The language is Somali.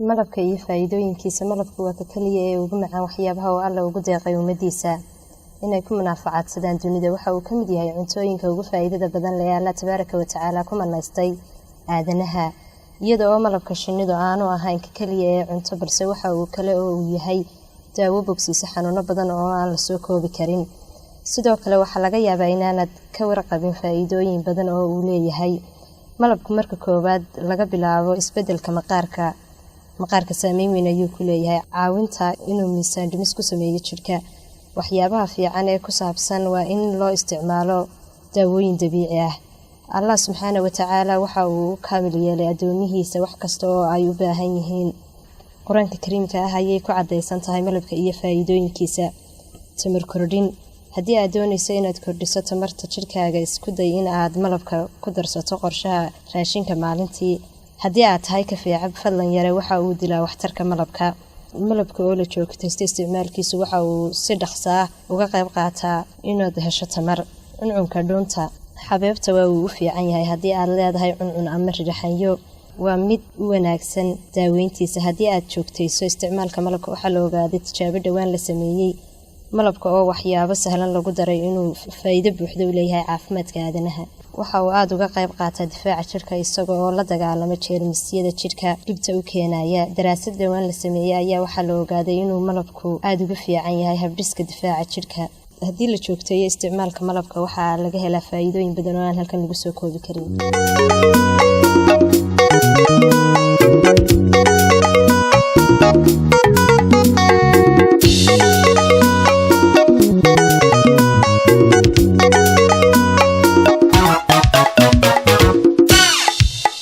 Malabka iyo faa'iidooyinkiisa. Malabku waa ka keliya ee ugu macaan waxyaabaha oo Alla ugu deeqay ummadiisa inay ku munaafacadsadaan dunida. Waxa uu ka mid yahay cuntooyinka ugu faa'iidada badan leh ee Alla tabaaraka wa tacaala ku manaystay aadanaha. Iyada oo malabka shinnidu aanu ahayn ka keliya ee cunto, balse waxa uu kale oo uu yahay daawo bogsiisa xanuuno badan oo aan la soo koobi karin. Sidoo kale waxaa laga yaabaa inaanad ka warqabin faa'iidooyin badan oo uu leeyahay malabku. Marka koowaad laga bilaabo isbedelka maqaarka, maqaarka saameyn weyn ayuu ku leeyahay caawinta inuu miisaan dhimis ku sameeyo jidhka. Waxyaabaha fiican ee ku saabsan waa in loo isticmaalo daawooyin dabiici ah. Allah subxaana wa tacaala waxa uu u kaamil yeelay addoomihiisa wax kasta oo ay u baahan yihiin. Qur-aanka kariimka ah ayay ku caddaysan tahay malabka iyo faa'iidooyinkiisa. Tamar kordhin: haddii aad doonayso inaad kordhiso tamarta jidhkaaga, isku day in aad malabka ku darsato qorshaha raashinka maalintii. Haddii aad tahay kafee cab, fadlan yare, waxa uu dilaa waxtarka malabka. Malabka oo la joogtaysta isticmaalkiisu waxa uu si dhaqsa ah uga qayb qaataa inaad hesho tamar. Cuncunka dhuunta, xabeebta, waa uu u fiican yahay. Haddii aad leedahay cuncun ama ridhaxanyo, waa mid u wanaagsan daaweyntiisa haddii aad joogtayso isticmaalka malabka. Waxaa la ogaaday tijaabo dhowaan la sameeyey malabka oo waxyaabo sahlan lagu daray inuu faa'iido buuxda u leeyahay caafimaadka aadanaha. Waxa uu aada uga qayb qaataa difaaca jidhka, isaga oo la dagaalama jeermisyada jidhka dhibta u keenaya. Daraasad dhowaan la sameeyey ayaa waxaa la ogaaday inuu malabku aada uga fiican yahay habdhiska difaaca jidhka. Haddii la joogteeyo isticmaalka malabka, waxaa laga helaa faa'iidooyin badan oo aan halkan lagu soo koobi karin.